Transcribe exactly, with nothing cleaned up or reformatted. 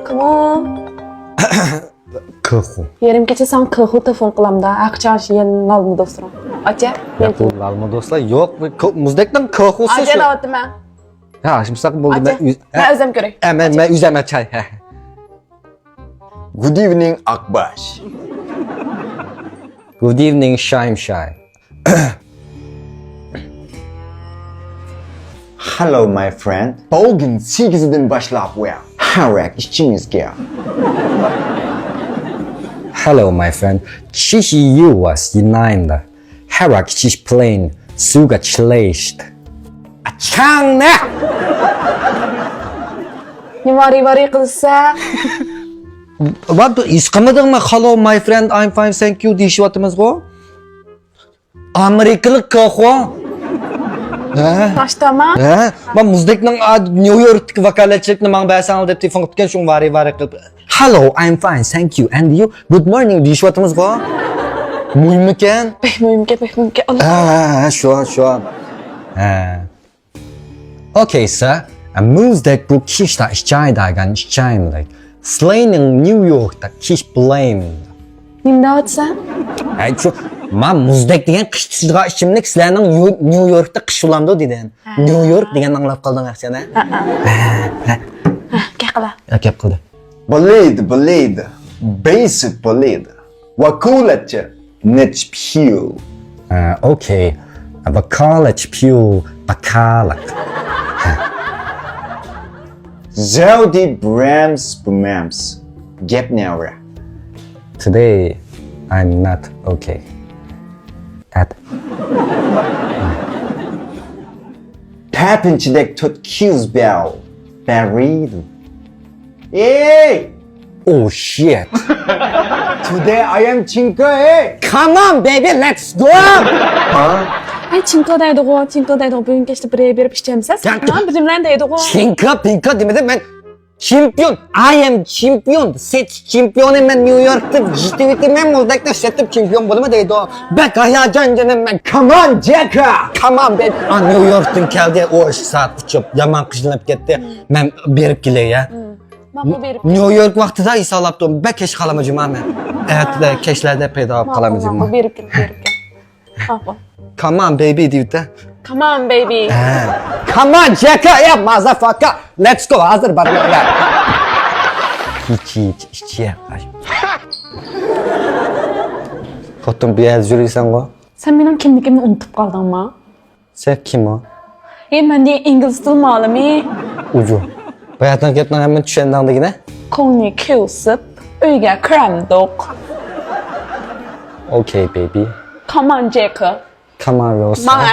كىمۇ؟ كېخۇ. يېرىم كېچە ساڭا كېخۇ تېلېفون قىلامدا، ھەقىچان شۇ يەنە لالما دوستلىرىڭ. ئاچە. ياق، بۇ لالما دوستلار يوق، بۇ كو-، مۇزدەكنىڭ كېخۇسى ئاچە شۇ. دەۋاتىمەن. ھە، شۇمساق بولدى. ئاچە. مەن ئۆز-، مەن ئۆزەم كۆرەي. ھە، مەن، ئاچە. مەن ئۆزەم ئاچاي. ھە. Good evening، ئاقباش. Good evening، شايىم شاي. Hello, my friend. بۈگۈن سەككىزدىن باشلاپ ۋە ھاراق ئىچىمىزگە. Hello, my friend. چىشى يۇۋاش يىنايىندا. ھاراق ئىچىش پلەن، سۇغا چىلىشت. ئاچاڭنى! نېمە ۋارى-ۋارى قىلسا؟ ۋات، ھېس قىلمىدىڭمۇ؟ Hello, my friend, I'm fine, thank you دېيىشىۋاتىمىزغۇ. ئامېرىكىلىق كېخۇ. ھە؟ ناشتامۇ؟ ھە؟ مانا مۇزدەكنىڭ، ئا، نيۇ يوركتىكى ۋاكالەتچىلىكنى ماڭا بەرسەڭلار دەپ تېلېفون قىپتىكەن، شۇڭا ۋارى-ۋارى قىلىپ. Hello, I'm fine, thank you, and you? Good morning دېيىشىۋاتىمىزغۇ. مۇھىممىكەن؟ بەك مۇھىمكەن، بەك مۇھىمكەن. ھە، ھە، ھە، شۇ، شۇ. ھە. Okay, sir. مۇزدەك بۇ كىشتا ئىچاي دېگەن ئىچايملىك. سىلەرنىڭ نيۇ يوركتا قىش بولامدۇ؟ نېمە دەۋاتىسەن؟ ھەي، شۇ، ما مۇزدەك دېگەن قىش چۈشىدىغان ئىچىملىك، سىلەرنىڭ يۇ-، نيۇ يوركتا قىش بولامدۇ دېدىم. ھە. نيۇ يورك دېگەننى ئاڭلاپ قالدىڭ ئەخسەن، ھە؟ ھە، ھە. ھە، ھە. ھە، گەپ قىلا. ھە، گەپ قىلدى. بولىدۇ، بولىدۇ. بېسىپ بولىدۇ. ۋاكالەتچى نېچپيۇ. ئە، ئوكەي. ۋاكالەتچى پيۇ، ۋاكالەت. زەۋدى برەمس بۇمەمس. گەپ نەۋرە. Today, I'm not okay. At. تەپىنچىدەك تۆت كىز بەل. بەرىدۇ. Hey! Oh shit! Today I am Chinka, hey! Come on, baby, let's go! ھە؟ ئەي، چىنكا دەيدىغۇ، چىنكا دەيدىغۇ، بۈگۈن كەچتە بىرەر بېرىپ ئىچەمسىز؟ ياق. ھە، بىر نېمىلەرنى دەيدىغۇ. چىنكا، پىنكا دېمىدىم مەن. چېمپىيون، I am چېمپىيون، سېتىش چېمپىيونى مەن نيۇ يوركتا يېتىۋېتىمەن، مۇزدەكتە سېتىپ چېمپىيون بولىمەن دەيدۇ. بەك ھاياجان جېنىم مەن، come on، جېكا! Come on، baby! ئا، نيۇ يوركتىن كەلدى، ئۇ ئىككى سائەت ئۇچۇپ، يامان قىينىلىپ كەتتى. مەن بېرىپ كېلەي، يا. ماقۇل، بېرىپ كېلىڭ. نيۇ يورك ۋاقتىدا ھېسابلاپتۇم. بەك كەچ قالىمەن جۇما مەن. ئەتە كەچلەردە پەيدا بولۇپ قالىمەن جۇما. ماقۇل، بېرىپ كېلىڭ، بېرىپ كېلىڭ. ماقۇل. Come on, baby دېيىۋېتە. Come on, baby. ھە. Come on, جېكا، يا، مازافاكا. Let's go، ھازىر بارىمەن. ئىچ، ئىچ، ئىچ، يا. خوتۇن، بۇ يەردە يۈرۈيسەنغۇ؟ سەن مېنىڭ كىملىكىمنى ئۇنتۇپ قالدىڭمۇ؟ سەن كىم ئۇ؟ ئى، مەن دېگەن ئىنگلىز تىل مۇئەللىمى. ئۇجۇ. باياتىنقى گەپنىڭ ھەممىنى چۈشەندىڭ دېگىنە؟ كۆڭلى كۆسۈپ، ئۆيگە كىرەمدۇق. Okay, baby. Come on, جېكا. Come on, Rose. ماڭا.